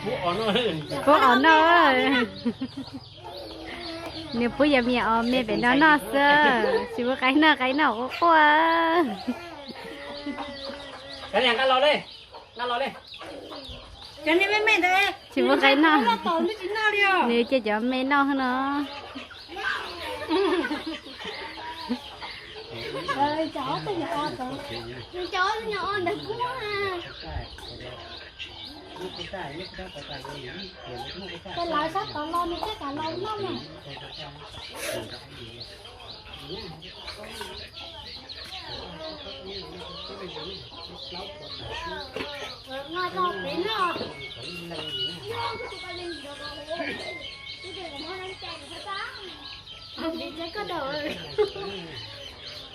Pub os noj. Nws pub yog me os me pem no noj xwb, tsis pub qaib noj, qaib noj quaj quaj. Tsis pub qaib noj, nws cia cov me noj no. Lawv sab tod los nws thiaj kam los noj na.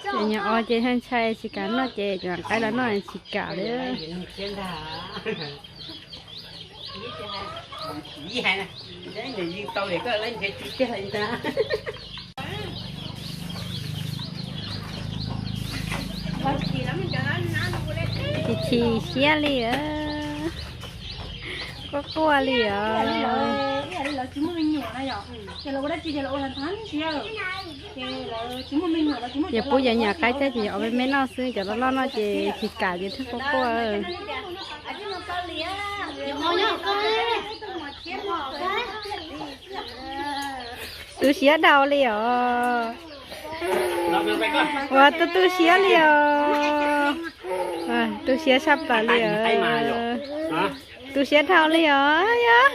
Ces nyuam qhuav ces ntshai tsis kam noj ces cov qaib los noj tsis kam li. Tsis chim siab li, quaj quaj li os. Ces pub cov nyuam qaib thiab ces yog ob peb me noj xwb, cov loj loj no ces tsis kam ces thiaj quaj quaj. Tu siab dhau li os. Ua tu tu siab li os. Tu siab tshaj plaws li os. Tu siab dhau li os yog.